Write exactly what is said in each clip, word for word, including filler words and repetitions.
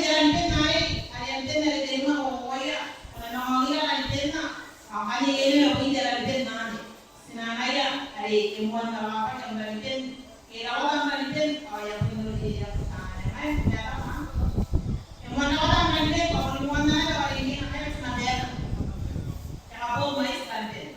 Raniben arei, are am ten are tenua, ko koaua, ko na manga ongira ranibenna, ao ngkanne e na bon te raniben anne. Ti na anaia are e moan rababaki am raniben, e rawata am raniben, ao e a bon noria te iango anne. Ngaia, e a tama. E moan rawata am raniben, ao e moan rawata am raniben, ngaia ti na beta. E a kaboo mwaiti raniben.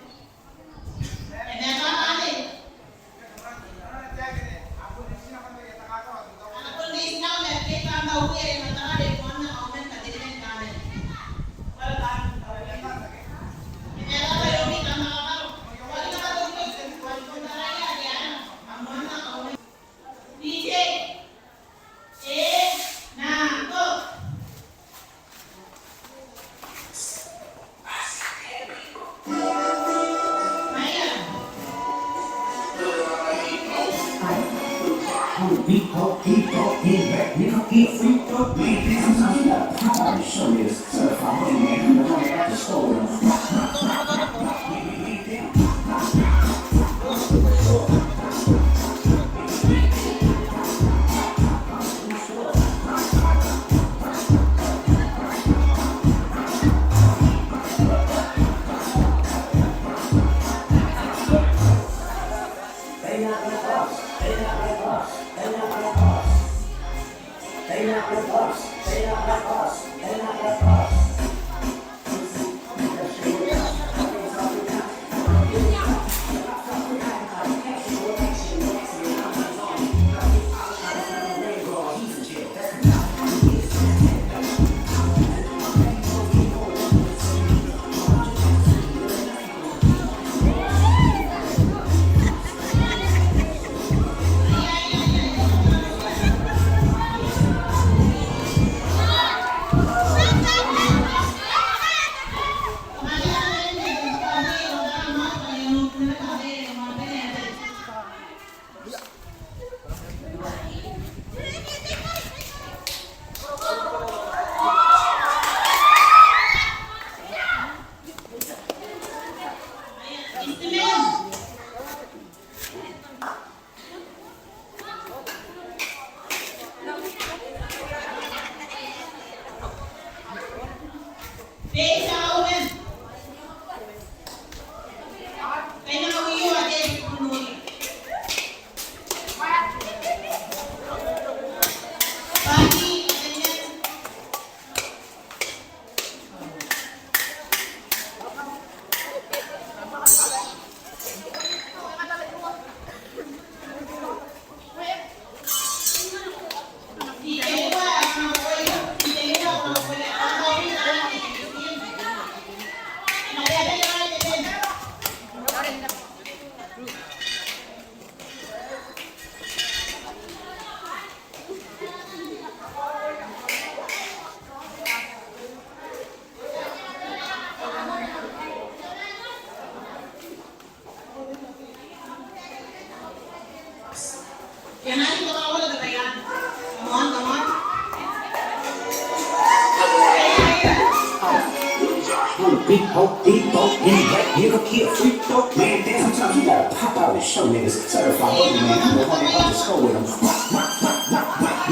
Beat, oh, beat, oh, in the back, nigga, kill free throw, man, damn, sometimes you gotta pop out and show niggas. Certified boogie man, I'm the one that got the score with him. Man,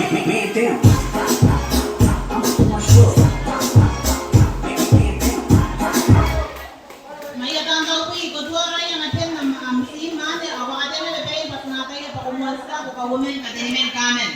man, man, damn. Ngaia, tantaubwi, ko tuaraia natin am, am team anne, ao ko a katenua bwa ko na ataia bwa ko moan titebo, ko kauoman kateniman kaaman.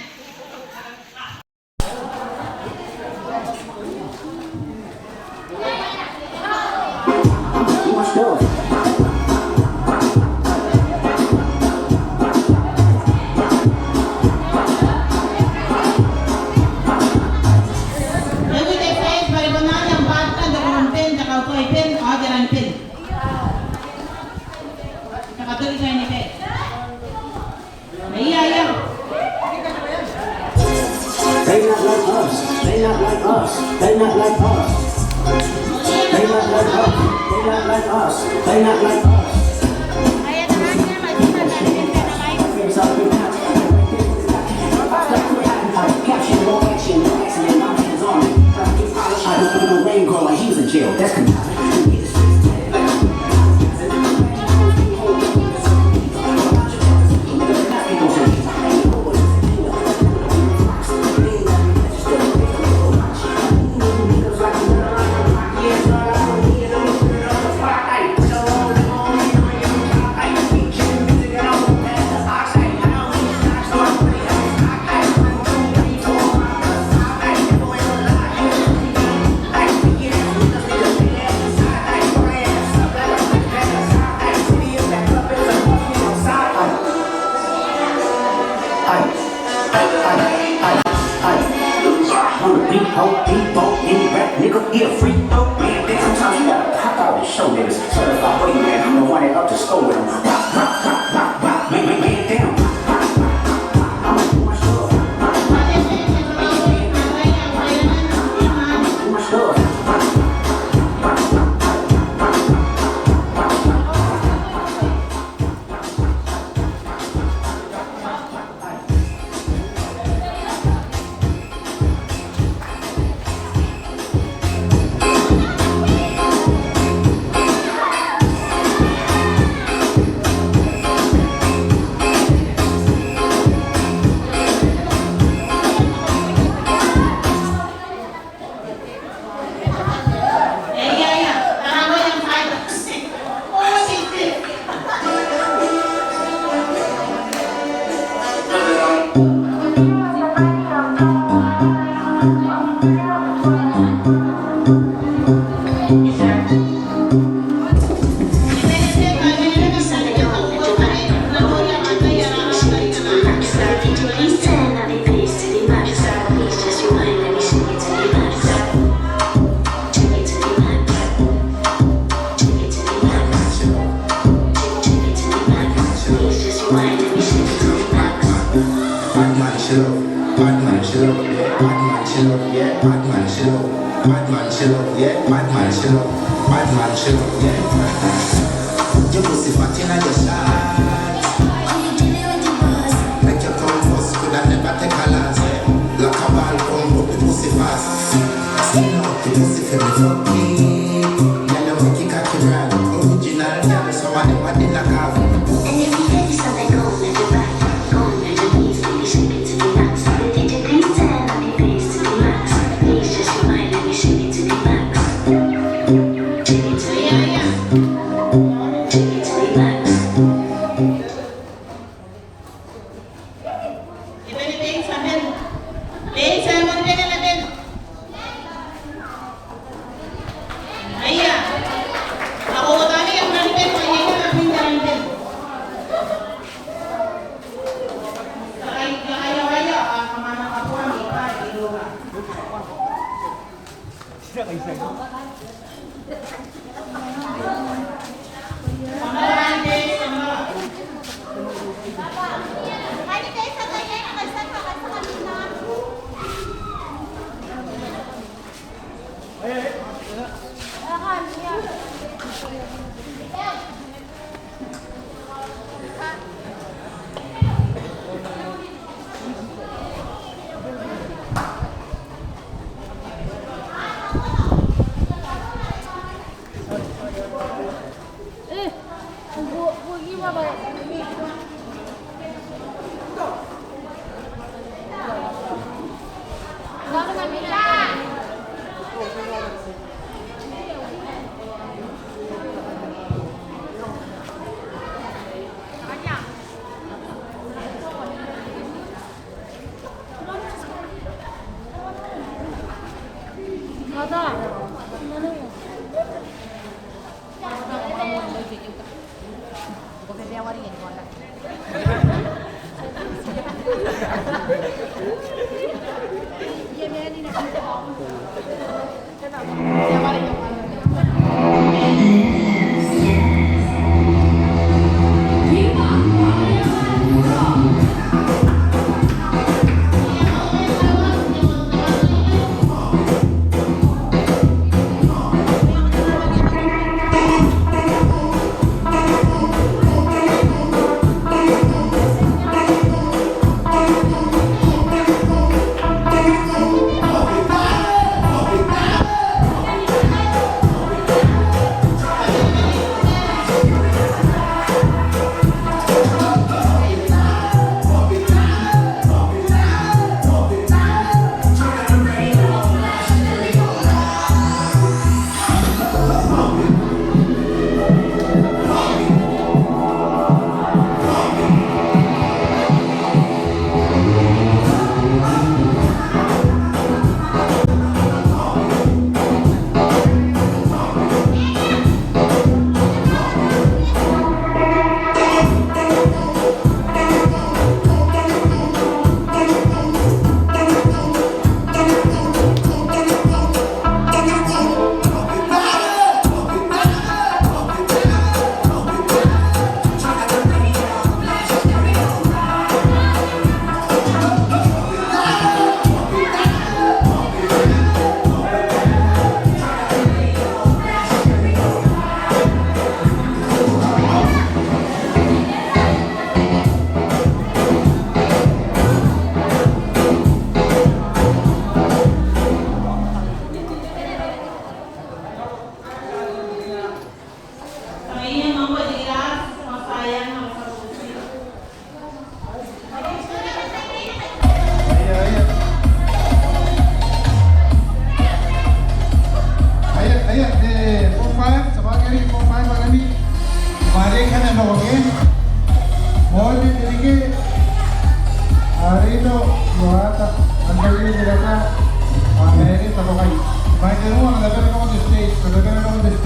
They not like us. They not like us. They not like us. They not like us. They not like us. They not like us. Caption, no action, no accident. My hands on it. I don't know the rain girl like he's in jail. That's Hey, hey, on the beat, ho, beat, bo, any rap nigga, yeah, free throw, man, damn, sometimes you gotta pop out and show niggas. Certified hoodie man, I'm the one that up to score with 'em. Rock, rock, rock, rock, rock, man, man, man, damn. I'ma do my stuff. I'ma do my stuff. Badman she love, badman she love, yeah. Badman she love, yeah. Badman she love, badman she love, yeah. Badman she love, badman she love, yeah. Your pussy fat inna your shot. Make your come first, coulda never take a last. Like a ball pump up the pussy fast. Skin out the pussy fi mi fuck it. Gyal, you make it cocky brand. Original gyal, some a dem a di knockoff. And if you hear this, I'm like, go on at the back, go on at the knees, baby, shake it to the max. With the degrees, turn up the bass to the max. Please just rewind, let me shake it to the max. Shake it to the max. Shake it to the max.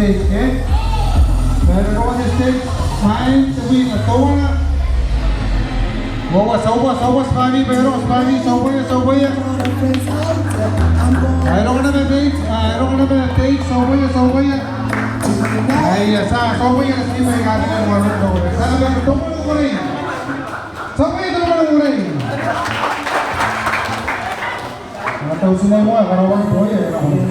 Okay? Bairoa n te stage, mwain te win, a tauana. Uoua, tauana, tauana, tibwai, bairoa, tibwai, tauana, tauana. Bairoa naba te stage, bairoa naba te stage, tauana, tauana. Aia, tia, tauana, tibwai, kateaki, tauana, tauana. Tia, naba tauana, tauana. Tauana, tauana, tauana. Tauana, tauana, tauana.